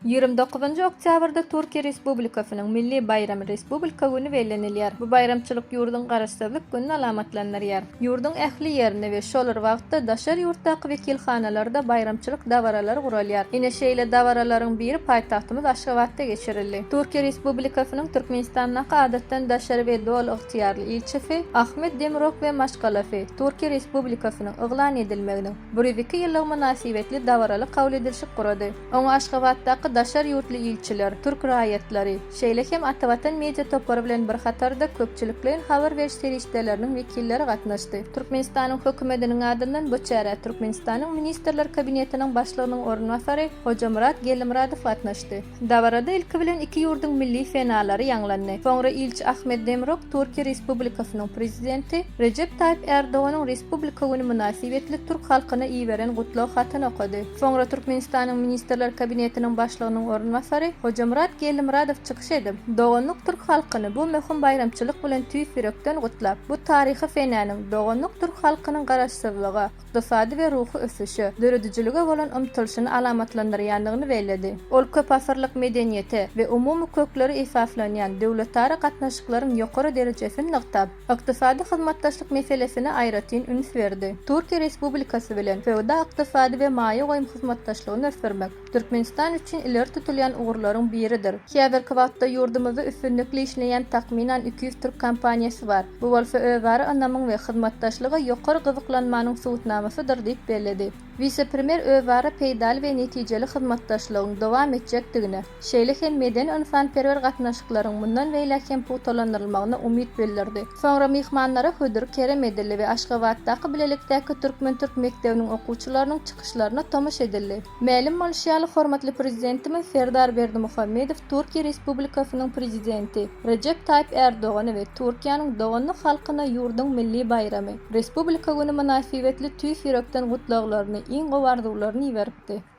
29-njy oktýabrda Türkiýe Respublikasynyň milli baýramy Respublika güni bellenilýär. Bu baýramçylyk ýurduň Garaşsyzlyk gününi alamatlandyrýar. Ýurduň ähli ýerinde we şol bir wagtda daşary ýurtdaky wekilhanalarda baýramçylyk dabaralary guralýar. Ine şeýle dabaralaryň biri paýtagtymyz Aşgabatda geçirildi. Türkiýe Respublikasynyň Türkmenistandaky Adatdan daşary we Doly ygtyýarly ilçisi Ahmet Demirok we maşgalasy Türkiýe Respublikasynyň yglan edilmeginiň 102 ýyllygy mynasybetli dabaraly kabul edilşik gurady. Oňa Aşgabatdaky daşary ýurtly ilçiler, türk raýatlary, şeýle hem Atavatan media topary bilen bir hatarda köpçülikleýin habar beriş serişdeleriniň wekilleri gatnaşdy. Türkmenistanyň Hökümetiniň adyndan bu çärä Türkmenistanyň Ministrler Kabinetiniň Başlygynyň orunbasary Hojamyrat Geldimyradow gatnaşdy. Dabarada ilki bilen iki ýurduň milli senalary ýaňlandy. Soňra ilçi Ahmet Demirok Türkiýe Respublikasynyň Prezidenti Rejep Taýyp Ärdoganyň Respublika güni mynasybetli türk halkyna iberen gutlag hatyny okady. Soňra Türkmenistanyň Ministrler Kabinetiniň Başlygynyň orunbasary Hojamyrat Geldimyradow çykyş edip, doganlyk türk halkyny bu möhüm baýramçylyk bilen tüýs ýürekden gutlap, bu taryhy senäniň doganlyk türk halkynyň garaşsyzlyga, ykdysady we ruhy ösüşe, döredijilige bolan ymtylyşyny alamatlandyrýandygyny belledi. Ol köpasyrlyk medeniýete we umumy köklere esaslanýan döwletara gatnaşyklaryň ýokary derejesini nygtap, ykdysady hyzmatdaşlyk meselesine aýratyn üns berdi. Türkiýe Respublikasy bilen söwda-ykdysady we maýa goýum hyzmatdaşlygyny ösdürmek Türkmenistan üçin ileri tutulýan ugurlaryň biridir. Häzirki wagtda ýurdumyzda üstünlikli işleýän takmynan 200 türk kompaniýasy bar. Bu bolsa özara ynamyň we hyzmatdaşlyga ýokary gyzyklanmanyň subutnamasydyr diýip belledi. Wise-premýer özara peýdaly we netijeli hyzmatdaşlygyň dowam etjekdigine, şeýle hem medeni-ynsanperwer gatnaşyklaryň mundan beýläk hem pugtalandyrylmagyna umyt bildirdi. Soňra myhmanlara hödür-kerem edildi we Aşgabatdaky bilelikdäki türkmen-türk mekdebiniň okuwçylarynyň çykyşlaryna tomaşa edildi. Mälim bolşy ýaly, hormatly Prezidentimiz Serdar Berdimuhamedow Türkiýe Respublikasynyň Prezidenti Rejep Taýyp Ärdogana we Türkiýäniň doganlyk halkyna ýurduň milli baýramy, Respublika güni mynasybetli tüýs ýürekden gutlaglaryny, iň gowy arzuwlaryny iberipdi.